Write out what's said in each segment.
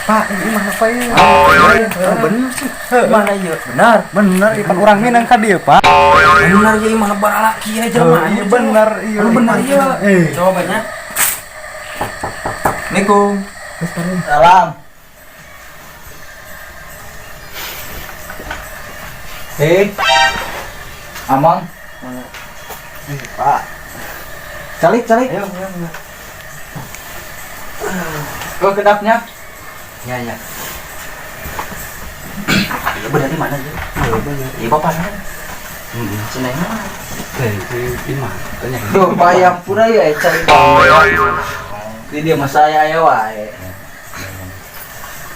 Pak, ini mana Pak ya? Bener sih. Mana ieu? Benar. Bener, ipan urang minang ka dieu, Pak. Bener ya imah baralaki ya jelema. Iya bener, iya. Anu bener ieu. Eh. Coba banyak. Assalamualaikum. Salam. Eh. Amang. Eh, Pak. Calik, calik. Ayo, ayo, ayo. Ke kedapnya. Ya, ya. Iya bener di mana ya? Iya bener. Iya bapak sana. Cenah mah. Eh, imah. Tanya. Duh, payah pura ya cari Di dia mah saya aya wae.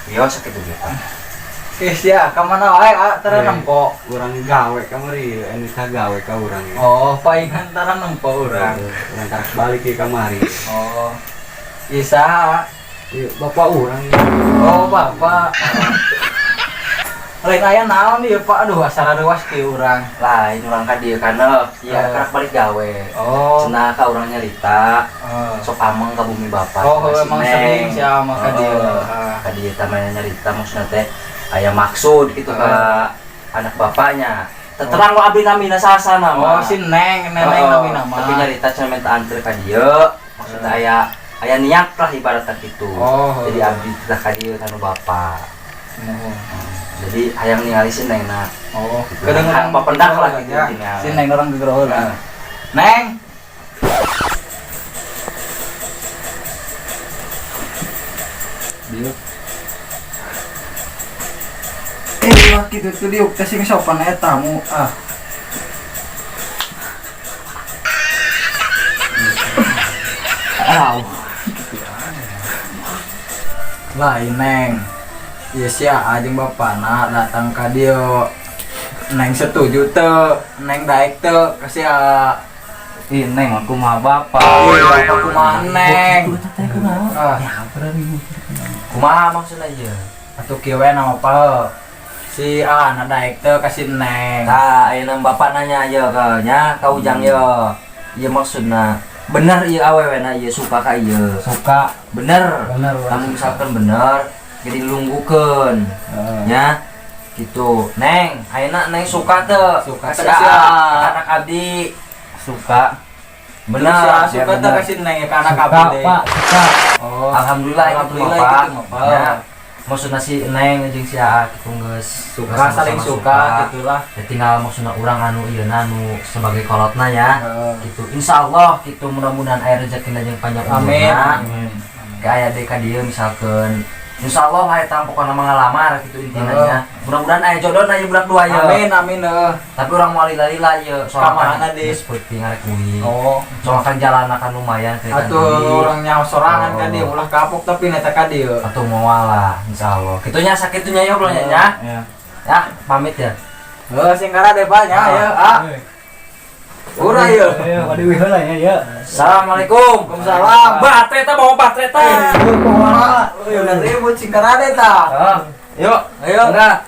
Iya sakit juga Pak. Geus ya, ka mana wae ah tara nempo. Urang gawe kamari, anu gawe ka urang. Oh, paingan tara nempo urang. Urang tarak balik ke kamari. Oh. Isa. Iya, bapak urang. Oh, bapak. Lain aya naon ieu Pak? Aduh, asa rareuwas kieu urang. Lain urang ka dieu kana. Iya, Eh. karak balik gawe. Oh. Cenah ka urang nyarita Oh. sok ameng ka bumi bapak. Oh, Cenah si emang Neng. sering sih ama ka dieu. Heeh. Ah. Ka dieu teh mana nyarita maksudna teh aya maksud gitu ka anak bapaknya. Terang lo abdi namina sasana Oh, mah. si Neng, neneng Heeh. namina mah. Tapi nyarita cenah minta anter ka dieu, maksudna aya aya niat lah ibaratnya gitu. Oh, Jadi heeh. abdi teh ka dieu kanu bapak. Mohon. Jadi hayang ningali si Neng na. Oh, Gitu. kedengeran Papendak lah gitu ya. intinya. Si Neng orang gegeroh lah. Neng. Diuk. Eh, lah gitu tuh diuk teh sing sopan eta tamu ah. Aw. Lain Neng. Iya sih ah, jeung bapana datang ka dieu. Neng setuju teu, Neng daek teu ka sia. Ih, Neng aku mah bapak. Ih, bapak kumaha Neng? Ah, Kumaha maksudna ieu? atuh kieu we nama apa? Si A na daek teu ka si Neng. Tah, ayeuna bapak nanya ieu ke nya ka Ujang ieu. Ieu maksudna bener ieu awewena ieu suka ka ieu. Suka. Bener. Bener, urang Kamu suka. misalkan bener jadi lunggukeun Heeh. nya gitu. Neng, ayeuna Neng suka teu? Suka Ka si teu ka si A, A. ka anak abdi. Suka. Bener. Si A suka teu bener. ka si Neng ya ka anak Suka, abdi. Pak, suka. Oh, Alhamdulillah itu Alhamdulillah mah, Pak. gitu mah, Pak. Ya. Maksudna si Neng jeung si A gitu geus Suka geus saling sama-sama suka gitulah. Ya tinggal maksudna urang anu ieu anu sebagai kolotna ya. Heeh. Gitu. Insyaallah gitu mudah-mudahan aya rezekina jeung panjang Amin. umurna. Amin. Ke aya deui ka dieu misalkeun insyaallah aya tah pokona mah ngalamar gitu intina nya. Mudah-mudahan aya jodohna ieu budak dua ieu. Amin amin heuh. Tapi urang moal lila-lila ieu Ka soalnya mana, Di? geus peuting arek uih. Oh. Soalnya kan jalanna kan lumayan kelihatan Atuh duit. urang nyaho sorangan ka Oh. dieu ulah kapok tapi neta ka dieu. Atau moal lah insyaallah. Kitunya sakitunya ya belum ya. Ya. Ya, pamit ya. Heuh sing karade Pak nya ya. Ah. Urang ieu. Ayo, kadi wih heula nya ya. Assalamualaikum. Waalaikumsalam. Baterai ta bawa baterai ta. Pak, udah ribut sing karade ta. Ah, yuk, Ayo. Enggak.